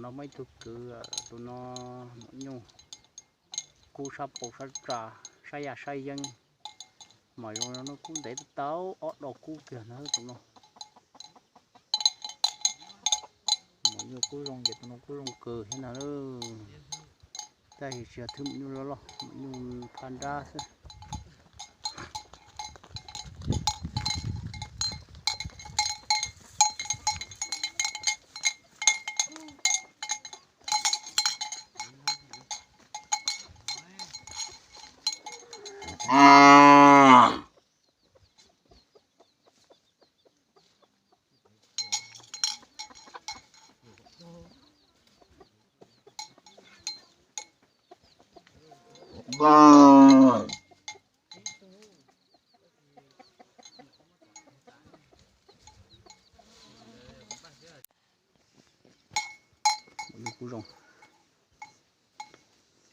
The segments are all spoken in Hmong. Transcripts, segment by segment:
No muaj ib tug kwv, tus no maum nyuj kub sab paus sab tsa, sab yaj sab yeeb. Mas zoo no kub ntev tau ob dos kub kiag na tus no. Maum nyuj kub zoo ces tus no kub zoo kawg thiab na. Tab sis tsis yog thwb maum nyuj loj loj, maum nyuj phaj nrab xwb.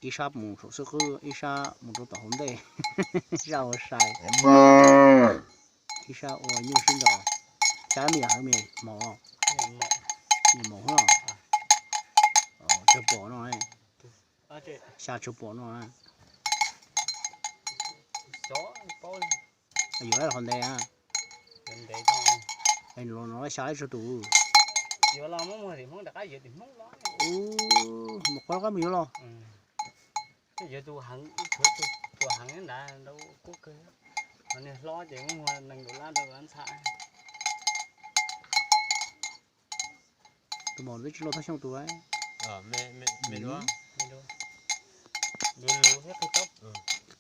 Ib sab mus saum xwb qwb, ib sab mus rau tom hauv ntej, ib sab ua sai, ib sab ua nyuj sib nraus. Xyab me nyuam hawv me mos, me mos os. Tsawg pom no, xya tsawg pom no. Yuav qhov ntev, no xya ib tsawg tus. Mus qhov qab mus yuav los. Tus heev ntawd, niag hlob ces muaj nees nkaum lab rau ntxhais. Tus maum twb tsis loj tag xyoo tus.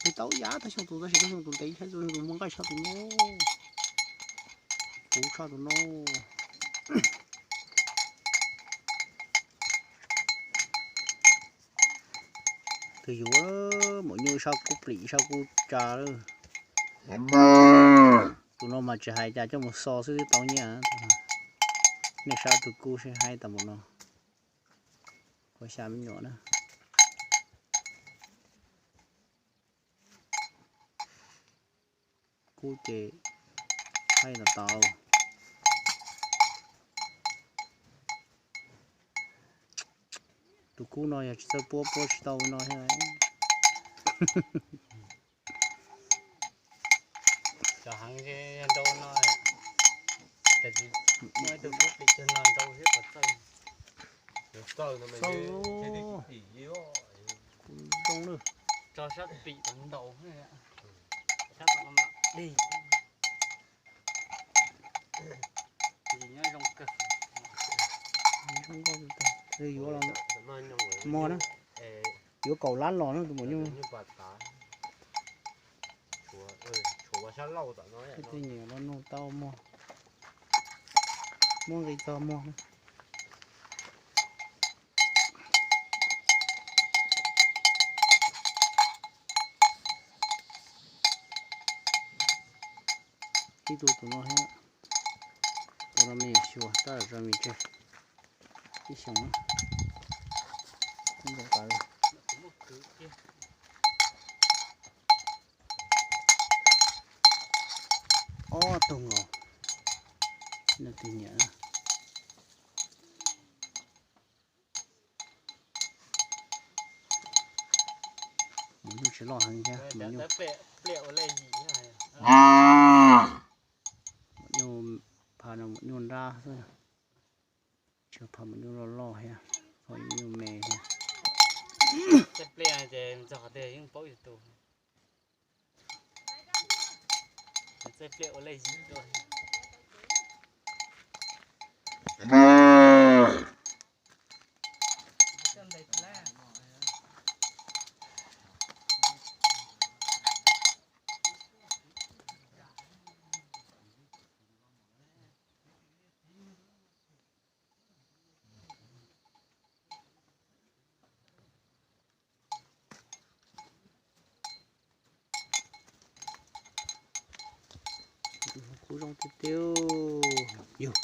Qhib tau yam tag xyoo tus tab sis tag xyoo tus ntev tshaj, tus muaj nqaij tshaj tus no. Puv tshaj tus no. Twb yuav, maum nyuj sab kub plim sab kub tsa lawm. Tus no mas tsis hais cas coj mus xo xwb twb tau nyiaj. Nej saib tus kub sib haib tas npaum no. Kua xya me nyuam na. Kub ces haib los tau. Tus kub no yog tsis txawj puab, puab tsis tau no thiab. Cov heev yog nrau no, muaj ib tug kub plim cag no nrau thiab puas txawj. Txawj no, kub zoo lawm. Tso sab pim kom ntaus, sab tom no mam dig. Nyob zoo kawg. Yuav los muag na, yuav kaum lab los na tus maum nyuj. Tej nyiam los nug tau muag, muab nqi txog muag na. Ib tug tus no thiab, tus no me nyuam xyuas tab tom tso mis tseg ib xyoos na. Ob tug nkaus, leej twg nyiam. Maum nyuj tsis loj heev thiab. Maum nyuj pha no maum nyuj nrab xwb, tsis pha maum nyuj loj loj thiab, pha maum nyuj me thiab. Kuv zoo tiag tiag. Yus,